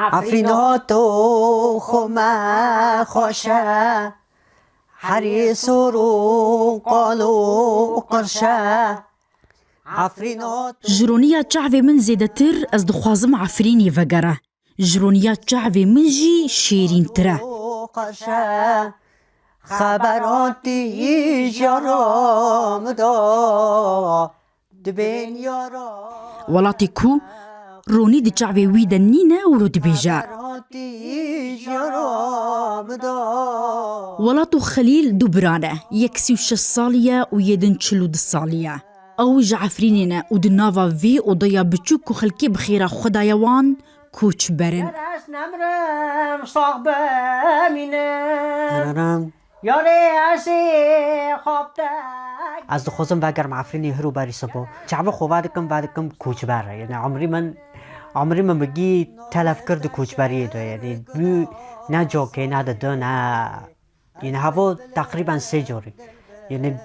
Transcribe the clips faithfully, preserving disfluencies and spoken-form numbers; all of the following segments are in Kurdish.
Efrîno to xwe me xweş e, herî sor û qal û qirş e. Efrîno to Ji roniya çavê min zêdetir ez dixwazim Efrînê vegere. Ji roniya çavê min jî şêrîntir e. Qirş e. Xeberan tîjara min da. Dibên yara. Welatê ku ronî di çavê wî de nîne û ro dibêje. Welat û Xelîl du bira ne, yek sî û şeş salî ye û yê din çil û du salî ye. Ew ji Efrînê ne û di nava vê odeya biçûk ku xelkê bi xêra xwe daye wan, koçber in. Ez nemrim, sax bimînim. Yarê ez ê xaptek. Ez dixwazim vegerim Efrînê hiro berî sibo. Çavê xwe vedikim, vedikim koçber. Yani umrî min, umrî min bi gî telef kir di koçberiyê de. Yani bû ne cokê, ne di du, ne. Yani havo teqrîben sê corî. Yani,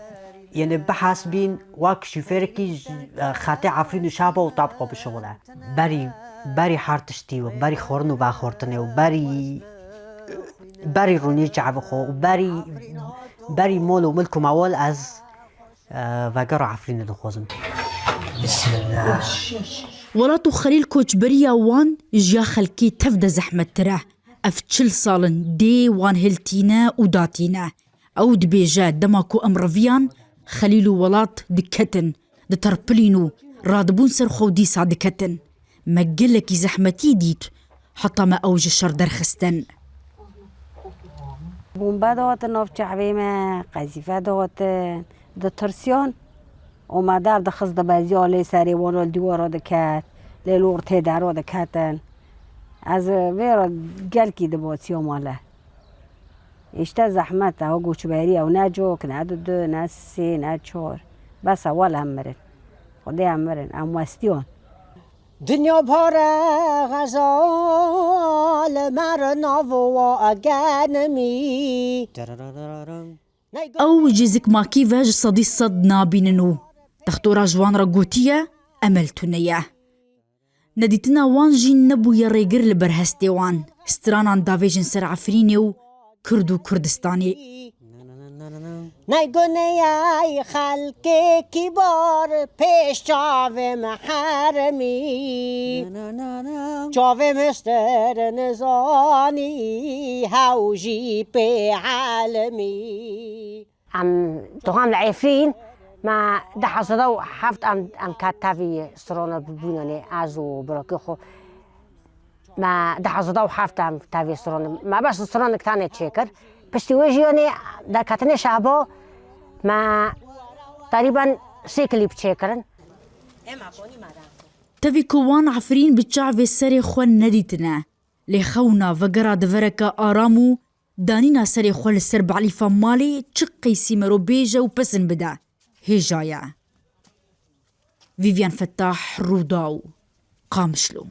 yani bihesbîn wek şofêrekî ji, e, xetê Efrîn û Şehba û Tabqa bişuxile. Berî, berî her tiştî û berî xwarin û vexwartinê û berî, berî rûnî çavê xwe û berî, berî mol û milk û mewal ez, e, vegera Efrînê dixwazim. Bismillah. Welat û Xelîl koçberiya wan jiya xelkê tev de zehmettir e. Ev çil sal in dê wan hiltîne û datîne. Ew dibêje, dema ku em reviyan, Xelîl û Welat diketin, diterpilîn û radibûn ser xwe û dîsa diketin. Me gelekî zehmetî dît, heta me ew ji şer derxistin. Bombe dihatin nav çavê me, qezîfe dihatin, ditirsiyan. Û me derdixist, dibeziya lê serê wan li dîwara diket, lê li ortê dera diketin. Ez vê re gelkî dibasiya male. Îşte zehmet e, ew goçberî, ew ne cok, ne du, ne sê, ne çar. Bes e, wele em mirin. Xwedê em mirin, em westiyan. Dinya pare xezal, mer navo wa genimî. Ew ji zikmakî ve ji sedî sed nabînin û textora ji wan re gotiye, emel tune ye. Nedîtina wan jî nebûye rêgir li ber hestê wan, stranan davêjin ser Efrînê û Kurd û Kurdistanê. Ney guneyay xelkê kîbar pêş çavê me heremî. Çavê me stir nizanî hew jî pê helemî. Em dixwam li Efrîn, me du hezar û heft em, em ket tevî strana bûnanê ez û birakê xwe. Me du hezar û heft em tevî strana. Me bes stranek tane çêkir. Piştî wê jiyanê derketinê Şehba me terîben sê klîp çêkirin. Tevî ku wan Efrîn bi çavê serê xwe nedîtine. Lê xewna vegera di vereke aram û danîna serê xwe li ser belîfa malê çi qeysî mero bêje û pesin bide, hêja ye. Vîvyan Fettah, Rûdaw, Qamişlo.